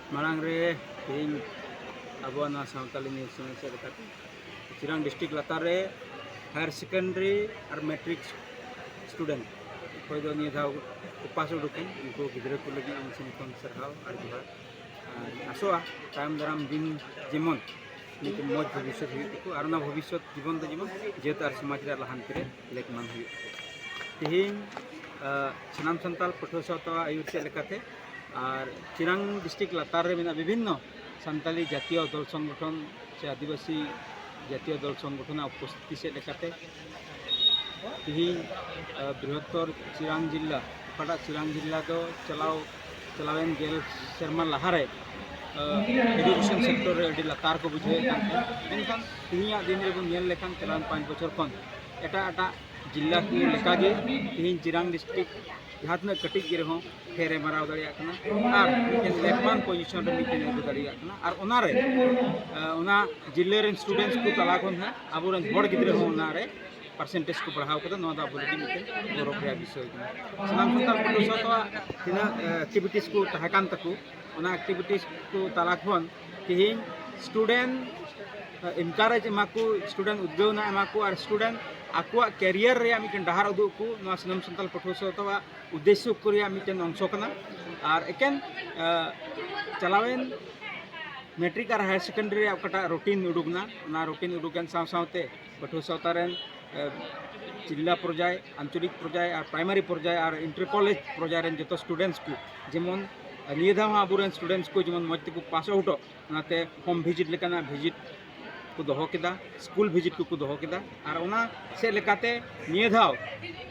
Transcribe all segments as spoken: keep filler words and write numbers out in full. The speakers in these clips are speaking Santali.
ᱢᱟᱲᱟᱝ ᱨᱮ ᱛᱮᱦᱮᱧ ᱟᱵᱚᱣᱟᱜ ᱱᱚᱣᱟ ᱥᱟᱶᱛᱟᱞᱤ news channel ᱥᱮᱫ ᱞᱮᱠᱟᱛᱮ ᱪᱤᱨᱟᱝ district ᱞᱟᱛᱟᱨ ᱨᱮ higher secondary ᱟᱨ matric student ᱚᱠᱚᱭ ᱫᱚ ᱱᱤᱭᱟᱹ ᱫᱷᱟᱣ ᱠᱚ ᱯᱟᱥ ᱩᱰᱩᱠᱮᱱ, ᱩᱱᱠᱩ ᱜᱤᱫᱽᱨᱟᱹ ᱠᱚ ᱞᱟᱹᱜᱤᱫ ᱤᱧ ᱥᱮᱱ ᱠᱷᱚᱱ ᱥᱟᱨᱦᱟᱣ ᱟᱨ ᱡᱚᱦᱟᱨ᱾ ᱟᱨ ᱟᱥᱚᱜᱼᱟ ᱛᱟᱭᱚᱢ ᱫᱟᱨᱟᱢ ᱫᱤᱱ ᱡᱮᱢᱚᱱ ᱢᱤᱫᱴᱮᱱ ᱢᱚᱡᱽ ᱵᱷᱚᱵᱤᱥᱥᱚᱛ ᱦᱩᱭᱩᱜ ᱛᱟᱠᱚ ᱟᱨ ᱚᱱᱟ ᱵᱷᱚᱵᱤᱥᱥᱚᱛ ᱡᱤᱵᱚᱱ ᱫᱚ ᱡᱮᱢᱚᱱ ᱡᱟᱹᱛ ᱟᱨ ᱥᱚᱢᱟᱡᱽ ᱨᱮᱭᱟᱜ ᱞᱟᱦᱟᱱᱛᱤ ᱨᱮ ᱞᱮᱠᱢᱟᱱ ᱦᱩᱭᱩᱜ ᱛᱟᱠᱚ᱾ ᱛᱮᱦᱮᱧ ᱥᱟᱱᱟᱢ ᱥᱟᱱᱛᱟᱲ ᱯᱟᱹᱴᱷᱩᱣᱟᱹ ᱥᱟᱶᱛᱟ ᱟᱹᱭᱩᱨ ᱥᱮᱫ ᱞᱮᱠᱟᱛᱮ ᱟᱨ ᱪᱤᱨᱟᱝ district ᱞᱟᱛᱟᱨ ᱨᱮ ᱢᱮᱱᱟᱜ ᱵᱤᱵᱷᱤᱱᱱᱚ ᱥᱟᱱᱛᱟᱞᱤ ᱡᱟᱛᱤᱭᱚ ᱫᱚᱞ ᱥᱚᱝᱜᱚᱴᱷᱚᱱ ᱥᱮ ᱟᱹᱫᱤᱵᱟᱹᱥᱤ ᱡᱟᱛᱤᱭᱚ ᱫᱚᱞ ᱥᱚᱝᱜᱚᱴᱷᱚᱱᱟᱜ ᱩᱯᱚᱥᱛᱷᱤᱛᱤ ᱥᱮᱫ ᱞᱮᱠᱟᱛᱮ ᱛᱮᱦᱮᱧ ᱵᱨᱤᱦᱚᱛᱛᱚᱨ ᱪᱤᱨᱟᱝ ᱡᱤᱞᱟ, ᱚᱠᱟᱴᱟᱜ ᱪᱤᱨᱟᱝ ᱡᱤᱞᱟ ᱫᱚ ᱪᱟᱞᱟᱣ ᱪᱟᱞᱟᱣᱮᱱ ᱜᱮᱞ ᱥᱮᱨᱢᱟ ᱞᱟᱦᱟᱨᱮ education sector ᱨᱮ ᱟᱹᱰᱤ ᱞᱟᱛᱟᱨ ᱠᱚ ᱵᱩᱡᱷᱟᱹᱣᱮᱫ ᱠᱟᱱ ᱛᱟᱦᱮᱸᱫ, ᱢᱮᱱᱠᱷᱟᱱ ᱛᱮᱦᱮᱧᱟᱜ ᱫᱤᱱ ᱨᱮᱵᱚᱱ ᱧᱮᱞ ᱞᱮᱠᱷᱟᱱ ᱪᱟᱞᱟᱣᱮᱱ ᱯᱟᱸᱪ ᱵᱚᱪᱷᱚᱨ ᱠᱷᱚᱱ ᱮᱴᱟᱜ ᱮᱴᱟᱜ ᱡᱤᱞᱟ ᱠᱚ ᱞᱮᱠᱟᱜᱮ ᱛᱮᱦᱮᱧ ᱪᱤᱨᱟᱝ district ᱡᱟᱦᱟᱸ ᱛᱤᱱᱟᱹᱜ ᱠᱟᱹᱴᱤᱡ ᱜᱮ ᱨᱮᱦᱚᱸ ᱯᱷᱮᱨ ᱮ ᱢᱟᱨᱟᱣ ᱫᱟᱲᱮᱭᱟᱜ ᱠᱟᱱᱟ ᱟᱨ ᱢᱤᱫᱴᱮᱱ ᱞᱮᱠᱢᱟᱱ position ᱨᱮ ᱢᱤᱫᱴᱮᱱ ᱟᱹᱜᱩ ᱫᱟᱲᱮᱭᱟᱜ ᱠᱟᱱᱟ᱾ ᱟᱨ ᱚᱱᱟᱨᱮ ᱚᱱᱟ ᱡᱤᱞᱟᱹ ᱨᱮᱱ students ᱠᱚ ᱛᱟᱞᱟ ᱠᱷᱚᱱ ᱦᱚᱸ ᱟᱵᱚᱨᱮᱱ ᱦᱚᱲ ᱜᱤᱫᱽᱨᱟᱹ ᱦᱚᱸ ᱚᱱᱟᱨᱮ percentage ᱠᱚ ᱵᱟᱲᱦᱟᱣ ᱠᱟᱫᱟ᱾ ᱱᱚᱣᱟ ᱫᱚ ᱟᱵᱚ ᱞᱟᱹᱜᱤᱫ ᱢᱤᱫᱴᱮᱱ ᱜᱚᱨᱚᱵᱽ ᱨᱮᱭᱟᱜ ᱵᱤᱥᱚᱭ ᱠᱟᱱᱟ᱾ ᱥᱟᱱᱟᱢ ᱥᱟᱱᱛᱟᱲ ᱯᱟᱹᱴᱷᱩᱣᱟᱹ ᱥᱟᱶᱛᱟ ᱛᱤᱱᱟᱹᱜ activities ᱠᱚ ᱛᱟᱦᱮᱸ ᱠᱟᱱ ᱛᱟᱠᱚ, ᱚᱱᱟ activities ᱠᱚ ᱛᱟᱞᱟ ᱠᱷᱚᱱ ᱛᱮᱦᱮᱧ student encourage ᱮᱢᱟ ᱠᱚ, student ᱩᱫᱽᱜᱟᱹᱣᱱᱟ ᱮᱢᱟ ᱠᱚ ᱟᱨ student ᱟᱠᱚᱣᱟᱜ career ᱨᱮᱭᱟᱜ ᱢᱤᱫᱴᱮᱱ ᱰᱟᱦᱟᱨ ᱩᱫᱩᱜ ᱠᱚ, ᱱᱚᱣᱟ ᱥᱟᱱᱟᱢ ᱥᱟᱱᱛᱟᱲ ᱯᱟᱹᱴᱷᱩᱣᱟᱹ ᱥᱟᱶᱛᱟᱣᱟᱜ ᱩᱫᱽᱫᱮᱥᱥᱚ ᱠᱚ ᱨᱮᱭᱟᱜ ᱢᱤᱫᱴᱮᱱ ᱚᱝᱥᱚ ᱠᱟᱱᱟ᱾ ᱟᱨ ᱮᱠᱮᱱ ᱪᱟᱞᱟᱣᱮᱱ matric ᱟᱨ higher secondary ᱨᱮᱭᱟᱜ ᱚᱠᱟᱴᱟᱜ routine ᱩᱰᱩᱠ ᱮᱱᱟ, ᱚᱱᱟ routine ᱩᱰᱩᱠ ᱮᱱ ᱥᱟᱶ ᱥᱟᱶᱛᱮ ᱯᱟᱹᱴᱷᱩᱣᱟᱹ ᱥᱟᱶᱛᱟ ᱨᱮᱱ ᱡᱤᱞᱟ ᱯᱚᱨᱡᱟᱭ, ᱟᱧᱪᱚᱞᱤᱠ ᱯᱚᱨᱡᱟᱭ ᱟᱨ primary ᱯᱚᱨᱡᱟᱭ ᱟᱨ inter college ᱯᱚᱨᱡᱟᱭ ᱨᱮᱱ ᱡᱚᱛᱚ students ᱠᱚ ᱡᱮᱢᱚᱱ ᱱᱤᱭᱟᱹ ᱫᱷᱟᱣ ᱦᱚᱸ ᱟᱵᱚᱨᱮᱱ students ᱠᱚ ᱡᱮᱢᱚᱱ ᱢᱚᱡᱽ ᱛᱮᱠᱚ pass outᱚᱜ, ᱚᱱᱟᱛᱮ home visit ᱞᱮᱠᱟᱱᱟᱜ visit ᱠᱚ ᱫᱚᱦᱚ ᱠᱮᱫᱟ, school visit ᱠᱚᱠᱚ ᱫᱚᱦᱚ ᱠᱮᱫᱟ᱾ ᱟᱨ ᱚᱱᱟ ᱥᱮᱫ ᱞᱮᱠᱟᱛᱮ ᱱᱤᱭᱟᱹ ᱫᱷᱟᱣ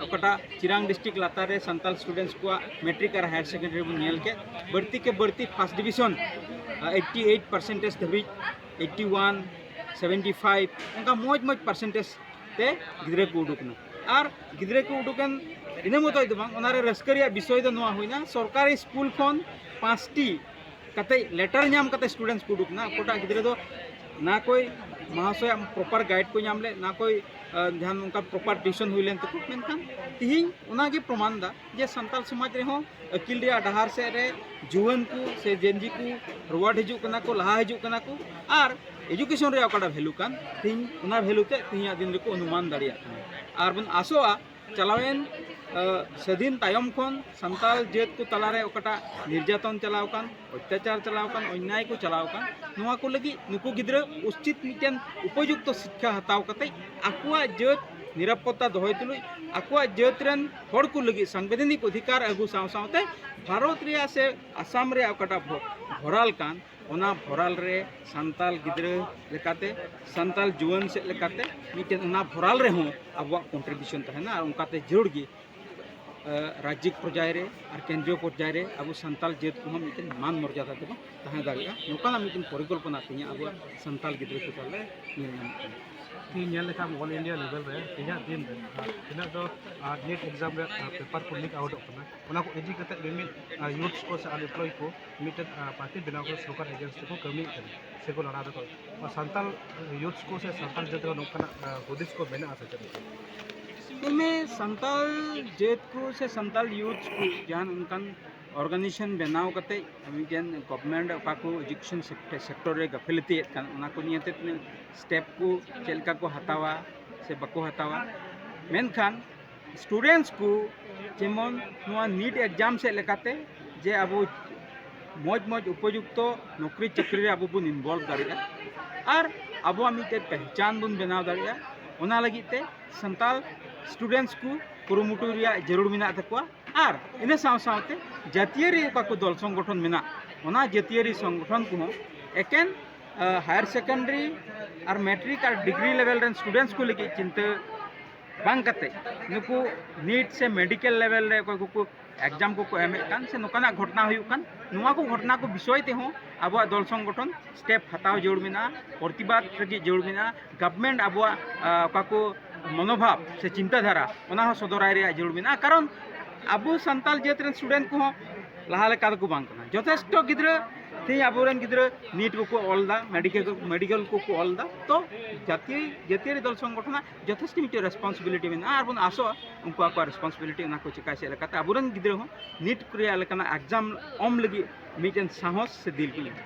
ᱚᱠᱟᱴᱟᱜ ᱪᱤᱨᱟᱝ district ᱞᱟᱛᱟᱨ ᱨᱮ ᱥᱟᱱᱛᱟᱲ students ᱠᱚᱣᱟᱜ matric ᱟᱨ higher secondary ᱵᱚᱱ ᱧᱮᱞ ᱠᱮᱫ, ᱵᱟᱹᱲᱛᱤ ᱠᱮ ᱵᱟᱹᱲᱛᱤ first division eighty eight percentage ᱫᱷᱟᱹᱵᱤᱡ, eighty one, seventy five, ᱚᱱᱠᱟ ᱢᱚᱡᱽ ᱢᱚᱡᱽ percentage ᱛᱮ ᱜᱤᱫᱽᱨᱟᱹ ᱠᱚ ᱩᱰᱩᱠ ᱮᱱᱟ᱾ ᱟᱨ ᱜᱤᱫᱽᱨᱟᱹ ᱠᱚ ᱩᱰᱩᱠ ᱮᱱ ᱤᱱᱟᱹ ᱢᱚᱛᱚᱡ ᱫᱚ ᱵᱟᱝ, ᱚᱱᱟᱨᱮ ᱨᱟᱹᱥᱠᱟᱹ ᱨᱮᱭᱟᱜ ᱵᱤᱥᱚᱭ ᱫᱚ ᱱᱚᱣᱟ ᱦᱩᱭᱱᱟ, ᱥᱚᱨᱠᱟᱨᱤ ᱥᱠᱩᱞ ᱠᱷᱚᱱ ᱯᱟᱸᱪᱴᱤ ᱠᱟᱛᱮ letter ᱧᱟᱢ ᱠᱟᱛᱮ students ᱠᱚ ᱩᱰᱩᱠ ᱮᱱᱟ᱾ ᱚᱠᱚᱭᱴᱟᱜ ᱜᱤᱫᱽᱨᱟᱹ ᱫᱚ ᱱᱟ ᱠᱚᱭ ᱢᱟᱦᱟᱥᱚᱭᱟᱜ ᱯᱨᱚᱯᱟᱨ ᱜᱟᱭᱤᱰ ᱠᱚ ᱧᱟᱢ ᱞᱮᱫ, ᱚᱱᱟ ᱠᱚᱭ ᱡᱟᱦᱟᱱ ᱚᱱᱠᱟ ᱯᱨᱚᱯᱟᱨ ᱴᱤᱭᱩᱥᱚᱱ ᱦᱩᱭ ᱞᱮᱱ ᱛᱟᱠᱚ᱾ ᱢᱮᱱᱠᱷᱟᱱ ᱛᱤᱦᱤᱧ ᱚᱱᱟᱜᱮ ᱯᱨᱚᱢᱟᱱ ᱫᱟ ᱡᱮ ᱥᱟᱱᱛᱟᱲ ᱥᱚᱢᱟᱡᱽ ᱨᱮᱦᱚᱸ ᱟᱹᱠᱤᱞ ᱨᱮᱭᱟᱜ ᱰᱟᱦᱟᱨ ᱥᱮᱫ ᱨᱮ ᱡᱩᱣᱟᱹᱱ ᱠᱚ ᱥᱮ ᱡᱮᱱᱡᱤ ᱠᱚ ᱨᱩᱣᱟᱹᱲ ᱦᱤᱡᱩᱜ ᱠᱟᱱᱟ ᱠᱚ, ᱞᱟᱦᱟ ᱦᱤᱡᱩᱜ ᱠᱟᱱᱟ ᱠᱚ, ᱟᱨ ᱮᱰᱩᱠᱮᱥᱚᱱ ᱨᱮᱭᱟᱜ ᱚᱠᱟᱴᱟᱜ ᱵᱷᱮᱞᱩ ᱠᱟᱱ, ᱛᱤᱦᱤᱧ ᱚᱱᱟ ᱵᱷᱮᱞᱩ ᱛᱮ ᱛᱤᱦᱤᱧᱟᱜ ᱫᱤᱱ ᱨᱮᱠᱚ ᱚᱱᱩᱢᱟᱱ ᱫᱟᱲᱮᱭᱟᱜ ᱠᱟᱱᱟ᱾ ᱟᱨ ᱵᱚᱱ ᱟᱥᱚᱜᱼᱟ ᱪᱟᱞᱟᱣᱮᱱ ᱥᱟᱹᱫᱷᱤᱱ ᱛᱟᱭᱚᱢ ᱠᱷᱚᱱ ᱥᱟᱱᱛᱟᱲ ᱡᱟᱹᱛ ᱠᱚ ᱛᱟᱞᱟᱨᱮ ᱚᱠᱟᱴᱟᱜ ᱱᱤᱨᱡᱟᱛᱚᱱ ᱪᱟᱞᱟᱣ ᱠᱟᱱ, ᱚᱛᱛᱟᱪᱟᱨ ᱪᱟᱞᱟᱣ ᱠᱟᱱ, ᱚᱱᱱᱟᱭ ᱠᱚ ᱪᱟᱞᱟᱣ ᱠᱟᱱ, ᱱᱚᱣᱟ ᱠᱚ ᱞᱟᱹᱜᱤᱫ ᱱᱩᱠᱩ ᱜᱤᱫᱽᱨᱟᱹ ᱩᱪᱤᱛ ᱢᱤᱫᱴᱮᱱ ᱩᱯᱚᱡᱩᱠᱛᱚ ᱥᱤᱠᱠᱷᱟ ᱦᱟᱛᱟᱣ ᱠᱟᱛᱮ ᱟᱠᱚᱣᱟᱜ ᱡᱟᱹᱛ ᱱᱤᱨᱟᱯᱚᱛᱛᱟ ᱫᱚᱦᱚᱭ ᱛᱩᱞᱩᱡ ᱟᱠᱚᱣᱟᱜ ᱡᱟᱹᱛ ᱨᱮᱱ ᱦᱚᱲ ᱠᱚ ᱞᱟᱹᱜᱤᱫ ᱥᱟᱝᱵᱤᱫᱷᱟᱱᱤᱠ ᱚᱫᱷᱤᱠᱟᱨ ᱟᱹᱜᱩ ᱥᱟᱶ ᱥᱟᱶᱛᱮ ᱵᱷᱟᱨᱚᱛ ᱨᱮᱭᱟᱜ ᱥᱮ ᱟᱥᱟᱢ ᱨᱮᱭᱟᱜ ᱚᱠᱟᱴᱟᱜ ᱵᱷᱚ-, ᱵᱷᱚᱨᱟᱞ ᱠᱟᱱ, ᱚᱱᱟ ᱵᱷᱚᱨᱟᱞ ᱨᱮ ᱥᱟᱱᱛᱟᱞ ᱜᱤᱫᱽᱨᱟᱹ ᱞᱮᱠᱟᱛᱮ, ᱥᱟᱱᱛᱟᱞ ᱡᱩᱣᱟᱹᱱ ᱥᱮᱫ ᱞᱮᱠᱟᱛᱮ ᱢᱤᱫᱴᱮᱱ ᱚᱱᱟ ᱵᱷᱚᱨᱟᱞ ᱨᱮᱦᱚᱸ ᱟᱵᱚᱣᱟᱜ ᱠᱚᱱᱴᱨᱤᱵᱤᱭᱩᱥᱚᱱ ᱛᱟᱦᱮᱱᱟ᱾ ᱟᱨ ᱚᱱᱠᱟᱛᱮ ᱡᱟᱹᱨᱩᱲ ᱜᱮ ᱨᱟᱡᱽᱡᱤᱠ ᱯᱚᱨᱡᱟᱭ ᱨᱮ ᱟᱨ ᱠᱮᱱᱫᱨᱤᱭᱚ ᱯᱚᱨᱡᱟᱭ ᱨᱮ ᱟᱵᱚ ᱥᱟᱱᱛᱟᱞ ᱡᱟᱹᱛ ᱠᱚᱦᱚᱸ ᱢᱤᱫᱴᱮᱱ ᱢᱟᱱ ᱢᱚᱨᱡᱟᱫᱟ ᱛᱮᱵᱚᱱ ᱛᱟᱦᱮᱸ ᱫᱟᱲᱮᱭᱟᱜᱼᱟ᱾ ᱱᱚᱝᱠᱟᱱᱟᱜ ᱢᱤᱫᱴᱮᱱ ᱯᱚᱨᱤᱠᱚᱞᱯᱚᱱᱟ ᱛᱮᱦᱮᱧ ᱟᱵᱚᱣᱟᱜ ᱥᱟᱱᱛᱟᱞ ᱜᱤᱫᱽᱨᱟᱹ ᱠᱚ ᱛᱟᱞᱟᱨᱮ ᱧᱮᱞ ᱧᱟᱢᱚᱜ ᱠᱟᱱᱟ᱾ ᱛᱮᱦᱮᱧ ᱧᱮᱞ ᱞᱮᱠᱷᱟᱱ ᱚᱞ ᱤᱱᱰᱤᱭᱟ ᱞᱮᱵᱮᱞ ᱨᱮ ᱛᱮᱦᱮᱧᱟᱜ ᱫᱤᱱ ᱨᱮ ᱛᱤᱱᱟᱹᱜ ᱫᱚ ᱱᱤᱴ ᱮᱠᱡᱟᱢ ᱨᱮ ᱯᱮᱯᱟᱨ ᱠᱚ ᱞᱤᱠ ᱟᱣᱩᱴᱚᱜ ᱠᱟᱱᱟ, ᱚᱱᱟ ᱠᱚ ᱤᱫᱤ ᱠᱟᱛᱮ ᱢᱤᱢᱤᱫ ᱭᱩᱛᱷ ᱠᱚ ᱥᱮ ᱟᱱᱮᱢᱯᱞᱚᱭ ᱠᱚ ᱢᱤᱫᱴᱮᱱ ᱯᱟᱨᱴᱤ ᱵᱮᱱᱟᱣ ᱠᱟᱛᱮ ᱥᱚᱨᱠᱟᱨ ᱮᱜᱮᱱᱥᱴ ᱛᱮᱠᱚ ᱠᱟᱹᱢᱤᱭᱮᱫ ᱠᱟᱱᱟ ᱥᱮᱠᱚ ᱞᱟᱲᱟᱣ ᱫᱟᱠᱚ᱾ ᱥᱟᱱᱛᱟᱲ ᱭᱩᱛᱷ ᱠᱚ ᱥᱮ ᱥᱟᱱᱛᱟᱲ ᱡᱟᱹᱛ ᱨᱮ ᱱᱚᱝᱠᱟᱱᱟᱜ ᱦᱩᱫᱤᱥ ᱠᱚ ᱢᱮᱱᱟᱜᱼᱟ ᱥᱮ ᱪᱮᱫ? ᱧᱮᱞ ᱢᱮ, ᱥᱟᱱᱛᱟᱲ ᱡᱟᱹᱛ ᱠᱚ ᱥᱮ ᱥᱟᱱᱛᱟᱲ ᱭᱩᱛᱷ ᱠᱚ ᱡᱟᱦᱟᱱ ᱚᱱᱠᱟᱱ ᱚᱨᱜᱟᱱᱟᱭᱡᱮᱥᱚᱱ ᱵᱮᱱᱟᱣ ᱠᱟᱛᱮ ᱢᱤᱫᱴᱮᱱ ᱜᱚᱵᱷᱢᱮᱱᱴ ᱚᱠᱟ ᱠᱚ ᱮᱡᱩᱠᱮᱥᱚᱱ ᱥᱮᱠᱴᱚᱨ ᱨᱮ ᱜᱟᱹᱯᱷᱤᱞᱟᱹᱛᱤᱭᱮᱫ ᱠᱟᱱ, ᱚᱱᱟ ᱠᱚ ᱱᱤᱭᱮᱛᱮ ᱛᱤᱱᱟᱹᱜ ᱥᱴᱮᱯ ᱠᱚ ᱪᱮᱫ ᱞᱮᱠᱟ ᱠᱚ ᱦᱟᱛᱟᱣᱟ ᱥᱮ ᱵᱟᱠᱚ ᱦᱟᱛᱟᱣᱟ᱾ ᱢᱮᱱᱠᱷᱟᱱ ᱥᱴᱩᱰᱮᱱᱴᱥ ᱠᱚ ᱡᱮᱢᱚᱱ ᱱᱚᱣᱟ ᱱᱤᱴ ᱮᱠᱡᱟᱢ ᱥᱮᱫ ᱞᱮᱠᱟᱛᱮ ᱡᱮ ᱟᱵᱚ ᱢᱚᱡᱽ ᱢᱚᱡᱽ ᱩᱯᱚᱡᱩᱠᱛᱚ ᱱᱚᱠᱨᱤ ᱪᱟᱹᱠᱨᱤ ᱨᱮ ᱟᱵᱚ ᱵᱚᱱ ᱤᱱᱵᱚᱞᱵᱷ ᱫᱟᱲᱮᱭᱟᱜᱼᱟ ᱟᱨ ᱟᱵᱚᱣᱟᱜ ᱢᱤᱫᱴᱮᱱ ᱯᱮᱦᱪᱟᱱ ᱵᱚᱱ ᱵᱮᱱᱟᱣ ᱫᱟᱲᱮᱭᱟᱜᱼᱟ, ᱚᱱᱟ ᱞᱟᱹᱜᱤᱫ ᱛᱮ ᱥᱟᱱᱛᱟᱲ ᱥᱴᱩᱰᱮᱱᱴᱥ ᱠᱚ ᱠᱩᱨᱩᱢᱩᱴᱩ ᱨᱮᱭᱟᱜ ᱡᱟᱹᱨᱩᱲ ᱢᱮᱱᱟᱜ ᱛᱟᱠᱚᱣᱟ᱾ ᱟᱨ ᱤᱱᱟᱹ ᱥᱟᱶ ᱥᱟᱶᱛᱮ ᱡᱟᱹᱛᱤᱭᱟᱹᱨᱤ ᱚᱠᱟ ᱠᱚ ᱫᱚᱞ ᱥᱚᱝᱜᱚᱴᱷᱚᱱ ᱢᱮᱱᱟᱜ, ᱚᱱᱟ ᱡᱟᱹᱛᱤᱭᱟᱹᱨᱤ ᱥᱚᱝᱜᱚᱴᱷᱚᱱ ᱠᱚᱦᱚᱸ ᱮᱠᱮᱱ ᱦᱟᱭᱟᱨ ᱥᱮᱠᱮᱱᱰᱟᱨᱤ ᱟᱨ ᱢᱮᱴᱨᱤᱠ ᱟᱨ ᱰᱤᱜᱽᱨᱤ ᱞᱮᱵᱮᱞ ᱨᱮᱱ ᱥᱴᱩᱰᱮᱱᱴᱥ ᱠᱚ ᱞᱟᱹᱜᱤᱫ ᱪᱤᱱᱛᱟᱹ ᱵᱟᱝ ᱠᱟᱛᱮ ᱱᱩᱠᱩ ᱱᱤᱴ ᱥᱮ ᱢᱮᱰᱤᱠᱮᱞ ᱞᱮᱵᱮᱞ ᱨᱮ ᱚᱠᱚᱭ ᱠᱚᱠᱚ ᱮᱠᱡᱟᱢ ᱠᱚᱠᱚ ᱮᱢᱮᱫ ᱠᱟᱱ ᱥᱮ ᱱᱚᱝᱠᱟᱱᱟᱜ ᱜᱷᱚᱴᱚᱱᱟ ᱦᱩᱭᱩᱜ ᱠᱟᱱ, ᱱᱚᱣᱟ ᱠᱚ ᱜᱷᱚᱴᱚᱱᱟ ᱠᱚ ᱵᱤᱥᱚᱭ ᱛᱮᱦᱚᱸ ᱟᱵᱚᱣᱟᱜ ᱫᱚᱞ ᱥᱚᱝᱜᱚᱴᱷᱚᱱ ᱥᱴᱮᱯ ᱦᱟᱛᱟᱣ ᱡᱟᱹᱨᱩᱲ ᱢᱮᱱᱟᱜᱼᱟ, ᱯᱨᱚᱛᱤᱵᱟᱫ ᱞᱟᱹᱜᱤᱫ ᱡᱟᱹᱨᱩᱲ ᱢᱮᱱᱟᱜᱼᱟ, ᱜᱚᱵᱷᱢᱮᱱᱴ ᱟᱵᱚᱣᱟᱜ ᱚᱠᱟ ᱠᱚ ᱢᱚᱱᱳᱵᱷᱟᱵ ᱥᱮ ᱪᱤᱱᱛᱟᱹᱫᱷᱟᱨᱟ ᱚᱱᱟ ᱦᱚᱸ ᱥᱚᱫᱚᱨᱟᱭ ᱨᱮᱭᱟᱜ ᱡᱟᱹᱨᱩᱲ ᱢᱮᱱᱟᱜᱼᱟ᱾ ᱠᱟᱨᱚᱱ ᱟᱵᱚ ᱥᱟᱱᱛᱟᱲ ᱡᱟᱹᱛ ᱨᱮᱱ ᱥᱴᱩᱰᱮᱱᱴ ᱠᱚᱦᱚᱸ ᱞᱟᱦᱟ ᱞᱮᱠᱟ ᱫᱚᱠᱚ ᱵᱟᱝ ᱠᱟᱱᱟ᱾ ᱡᱚᱛᱷᱮᱥᱴᱚ ᱜᱤᱫᱽᱨᱟᱹ ᱛᱮᱦᱮᱧ ᱟᱵᱚᱨᱮᱱ ᱜᱤᱫᱽᱨᱟᱹ ᱱᱤᱴ ᱠᱚᱠᱚ ᱚᱞ ᱮᱫᱟ, ᱢᱮᱰᱤᱠᱮᱞ ᱢᱮᱰᱤᱠᱮᱞ ᱠᱚᱠᱚ ᱚᱞ ᱮᱫᱟ, ᱛᱚ ᱡᱟᱹᱛᱤᱭᱟᱹᱨᱤ ᱡᱟᱹᱛᱤᱭᱟᱹᱨᱤ ᱫᱚᱞ ᱥᱚᱝᱜᱚᱴᱷᱚᱱᱟᱜ ᱡᱚᱛᱷᱮᱥᱴᱚ ᱢᱤᱫᱴᱮᱱ ᱨᱮᱥᱯᱚᱱᱥᱤᱵᱤᱞᱤᱴᱤ ᱢᱮᱱᱟᱜᱼᱟ᱾ ᱟᱨ ᱵᱚᱱ ᱟᱥᱚᱜᱼᱟ ᱩᱱᱠᱩ ᱟᱠᱚᱣᱟᱜ ᱨᱮᱥᱯᱚᱱᱥᱤᱵᱤᱞᱤᱴᱤ ᱚᱱᱟ ᱠᱚ ᱪᱮᱠᱟ ᱪᱮᱫ ᱞᱮᱠᱟᱛᱮ ᱟᱵᱚᱨᱮᱱ ᱜᱤᱫᱽᱨᱟᱹ ᱦᱚᱸ ᱱᱤᱴ ᱨᱮᱭᱟᱜ ᱞᱮᱠᱟᱱᱟᱜ ᱮᱠᱡᱟᱢ ᱚᱢ ᱞᱟᱹᱜᱤᱫ ᱢᱤᱫᱴᱮᱱ ᱥᱟᱦᱚᱥ ᱥᱮ ᱫᱤᱞ ᱠᱚ ᱧᱟᱢᱟ᱾